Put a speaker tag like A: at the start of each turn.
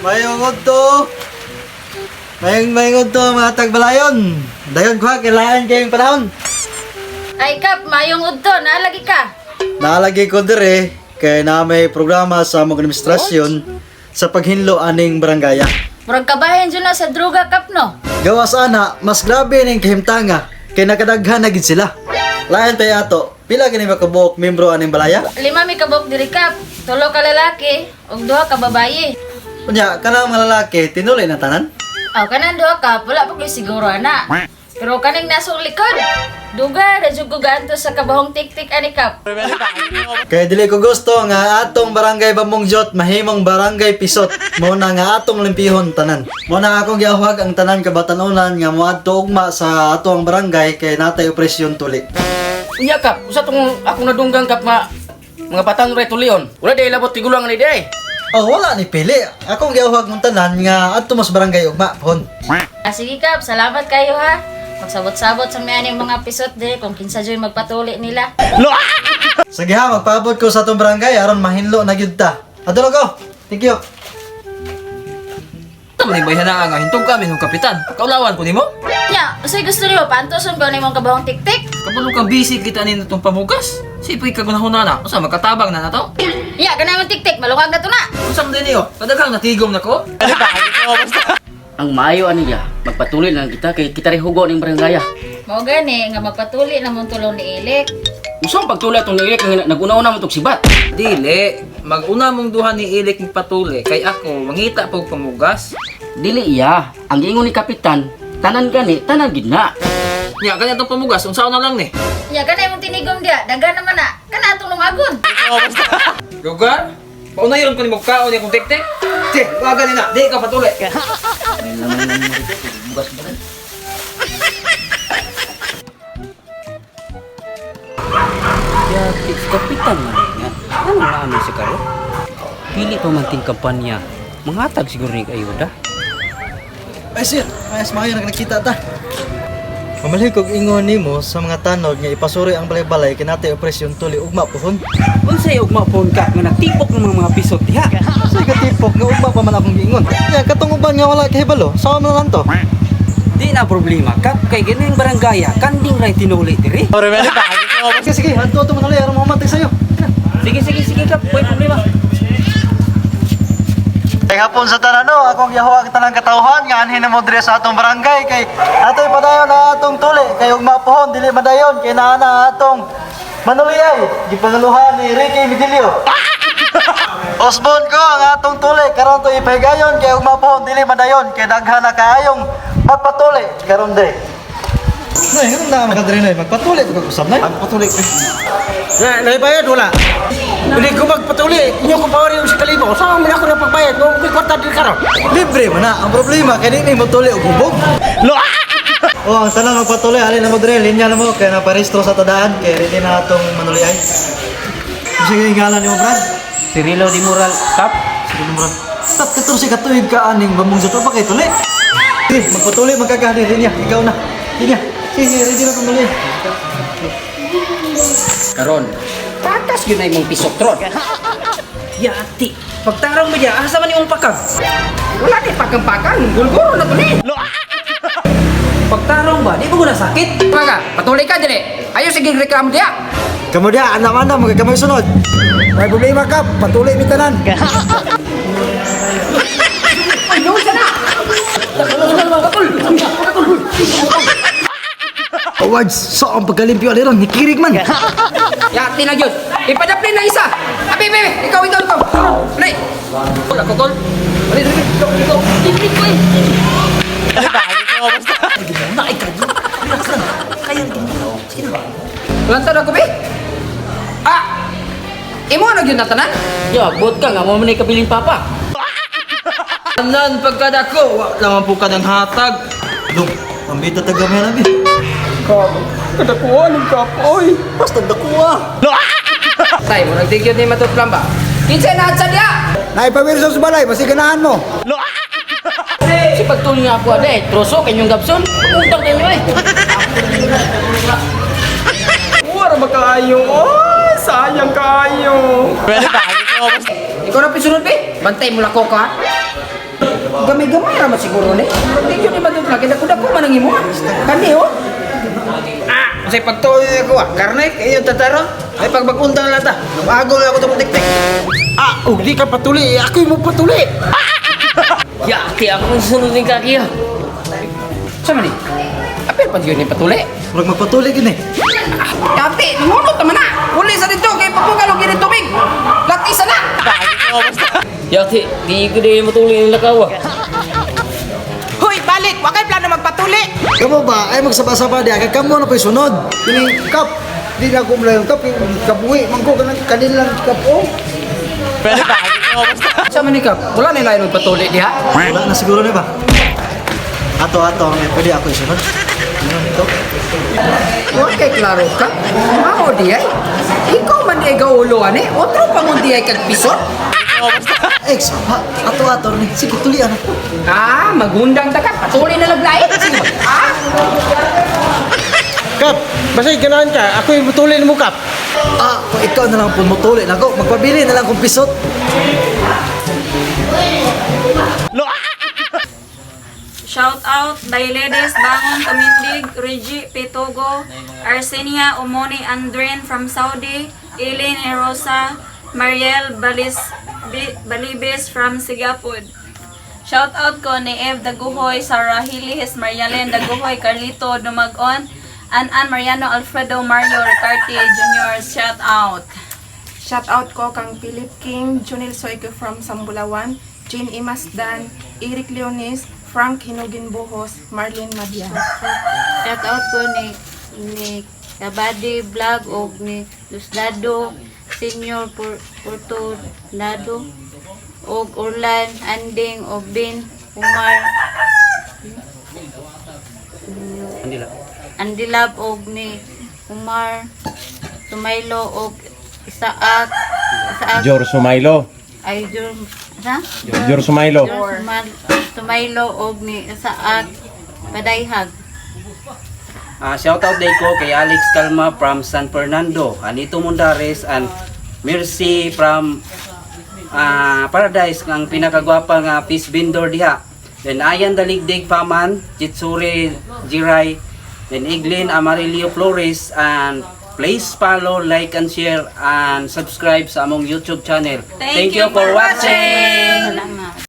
A: Mayong udto. Mayong mayong udto, mga tagbalayon. Dayon ko ha, kailangan kayong panahon.
B: Ay Kap, mayong udto, naalagi ka.
A: Naalagay ko dire kay na may programa sa among administrasyon sa paghinlo aning barangaya.
B: Murag kabahin dyan na sa druga, Kap, no?
A: Gawas ana, mas grabe ning kahimtanga kay nakadaghan na gid sila. Lain tay ato, pila kini makabuok membro aning balaya?
B: Lima mi kabok diri, Kap. Tulo ka lalaki ug duha ka babaye.
A: Unya, kanang mga lalaki tinuli na tanan.
B: Aw, kanan duha ka, wala pa ko'y siguro ana. Pero kaning nasong likod, duga ra jud ko gaanto sa kabahong tiktik ani, Kap.
A: Kay dili ko gusto nga atong barangay Bamong Jot mahimong barangay Pisot. Mao na nga atong limpihon tanan. Mao na akong giawhag ang tanan kabatan-onan nga moadto ugma sa atong barangay kay natay opresyon tuli.
C: Unya Kap, usa tong akong nadunggang, Kap, nga mga batang ray tulion. Wala day labot tigulang ni day.
A: Oh, wala ni pili. Akong giawhag ng tanan nga adto mas barangay ugma pohon.
B: Ah, sige Kap, salamat kayo ha. Magsabot-sabot sa may aning mga pisot diri kung kinsa joy magpatuli nila.
A: Sige ha, magpaabot ko sa atong barangay aron mahinlo na gyud ta. Adto ko. Thank you.
D: Tama ni bayhana nga hintog kami ng kapitan. Kaulawan ko nimo.
B: Nya, usay gusto nimo paantoson ko nimong kabahong tiktik?
D: Kabalo kang busy kita nino tong pamugas. Sipay ka gunahuna na. Usa makatabang na nato.
B: Nya, kanang imong tiktik malungag na to na.
D: Usa man din niyo. Kadaghang natigom nako.
C: Ang maayo ani niya, magpatuloy lang kita kay kita rin hugo ning barangaya.
B: Mao gani nga magpatuli na mong tulong ni Ilik.
C: Usang pagtulay tong niilik nga naguna-una mo tog sibat.
D: Dili, maguna mong duha ni Ilik magpatuli kay ako mangita pog pamugas.
C: Dili iya, ang giingon ni kapitan, tanan gani, tanan gid na.
D: Nya kanya tong pamugas unsaon na lang ni.
B: Nya, kana imong tinigom diya, daga naman na. Kana atong lungagon.
D: Lugar? Paunayon ko nimo kaon ni akong tektek. Te, waga ni na. Di ka patuli.
C: Ya, kapitan man nga. Ano na amin si Karo? Pili pa man ting kampanya. Mangatag siguro ni ayuda.
A: Ay sir, ayos maayo nag nakita ta. Mamalhig kog ingon nimo sa mga tanod nga ipasuri ang balay-balay kay natay opresyon tuli ugma pohon.
E: Unsay ugma phone ka nga nagtipok ng mga pisot diha?
A: Say katipok nga ugma pa man akong giingon. Nya katong uban nga wala kahibalo, sawa man lang to.
E: Di na problema kap kay ganing barangaya kanding ray tinuli diri.
A: Sige sige, adto ato manuli aron mamatay sayo.
E: Sige sige sige kap, way problema.
A: Ay hapon sa tanan no, akong yahuag tanang katawhan nga anhin na mo diri sa atong barangay kay atoy padayon na atong tuli kay ugma pohon dili madayon kay naa na atong manuliyay gipangaluhan ni Ricky Medilio. Osbon ko ang atong tuli karon to ipahigayon kay ugma pohon dili madayon kay daghan na kaayong magpatuli karon diri. Nay, ganun na makadiri nay, magpatuli ko usab nay.
F: Magpatuli. Na, naibayad wala. Hindi ko magpatuli. Inyo ko pawari yung sa kalibo. Saan man ako napagbayad? No, may kwarta din karon.
A: Libre man na. Ang problema kay dili mo tuli og hubog. Oh, ang tanan magpatuloy, alin na mo dre, linya na mo kay naparehistro sa tadaan kay ready na atong manuliay. Sige, ngalan nimo, Brad.
E: Cirilo di Moral kap.
A: Sige, mo, Brad. Tat 14 ka tuig ka aning bamong sa pa kay tuli. Sige, magpatuloy magkagani linya, ikaw na. Linya. Sige, sige, ready na pamuli.
C: Karon, takas gyud na imong pisot ron.
E: Yati. Pagtarong mo diya, asa man imong pakag?
C: Wala kay pakang-pakang, gulguro na to ni.
E: Pagtarong ba, di ba ko nasakit?
C: Maka, patuloy ka dili. Ayo sige reklamo diya.
A: Kamo dia, anak-anak magkakamay sunod.
F: May problema ka, patuli mi tanan.
A: Awards, so ang pagkalimpyo aliron, nikirig man.
C: Yati na gyud. Ipadapli na isa. Abi, abi, ikaw, ikaw, ikaw. Dali. Wala ko gol. Dali, dali, ikaw, ikaw. Dili ko eh. Lantar ako, be. Ah! Imo na gyud na tanan?
E: Ya, buot ka nga mo man kabiling papa.
D: Tanan pagkadako, wa lang po ka ng hatag.
A: Dong, pambita tagamay na bi.
C: Kadakuha ng kapoy.
A: Basta dakuha.
C: Tay, mo nagdigyod ni matutlam ba? Kinsa na sa diya?
F: Naipawir sa balay, basi ganahan mo.
C: Si pagtuloy nga ako ade, troso kanyong gabson. Utang ninyo eh. makaayo. Oh, sayang kaayo. Ikaw na pisunod, be. Bantay mo lang ko ka. Gamay-gamay ra man siguro ni. Hindi yun iba doon lagi. Dako-dako man ang imo. Kani oh.
D: Ah, kasi pagtuo ko ah, karne kayo tataro. Ay pagbagundang lata. Lumago na ako tong tiktik.
F: Ah, ug di ka patuli, ako'y mo patuli.
E: Yati ako sunod ni kaki ah.
C: Sa man ni? Apil pa yun ni patuli.
A: Murag magpatuli gini.
C: Yati, nunot naman na. Uli sa dito kay papugal og gini tubig. Latisa na.
E: Yati, di ko din matuli ng lakaw ah.
G: Hoy, balik! Wa kay plano magpatuli!
A: Kamo ba ay magsaba-saba diha kay kamo na po'y sunod.
F: Kining kap, di na ko malayon kap, kabuhi man ko kanang kanilang kap oh.
C: Sa man ni kap? Wala na lain magpatuli diha.
A: Wala na siguro ni ba? Ato ato ang pwede ako isunod. Ano ito?
C: Wa kay klaro ka. Mao di ay. Ikaw man di ay gaulo ani. Otro pa mo di ay kag pisot.
A: Ex, ha, ato ato ni. Sige, tulian ako.
C: Ah, magundang ta ka. Patuli na lang lain. Sige ba? Ah,
F: Kap, basta ganahan ka, ako'y mutuli nimo kap.
A: Ah, kung ikaw na lang po mutuli nako, magpabili na lang kung pisot.
H: Shout out by Ladies Bangon Tumindig, Reggie Pitogo, Arsenia Omoni Andren from Saudi, Eileen Erosa, Mariel Balis, Balibis from Singapore.
I: Shout out ko ni Eve Daguhoy, Sarah Hilis, Marialen Daguhoy, Carlito Dumagon, An-An Mariano Alfredo Mario Ricarte Jr. Shout out.
G: Shout out ko kang Philip King, Junil Soyko from Sambulawan, Jane Imasdan, Eric Leonis, Frank Hinugin Buhos, Marlene Mabia.
B: Shout out ko ni Kabady Vlog og ni Luslado Senior Portunado og Orlan Anding og Bin Umar Andilab og ni Umar Sumaylo og Isaak Isaak
J: Jor Sumaylo.
B: ay Jor ha?
J: Jor Sumaylo.
B: Jor Sumaylo og ni Isaak Padayhag.
E: Ah, shout out day ko kay Alex Calma from San Fernando, Anito Mundares and Mercy from Paradise ang pinakagwapa nga fish vendor diha. Then Ayan Daligdig Paman, Jitsuri Jiray, then Iglin Amarillo Flores and please follow, like and share and subscribe sa among YouTube channel.
I: Thank you for watching.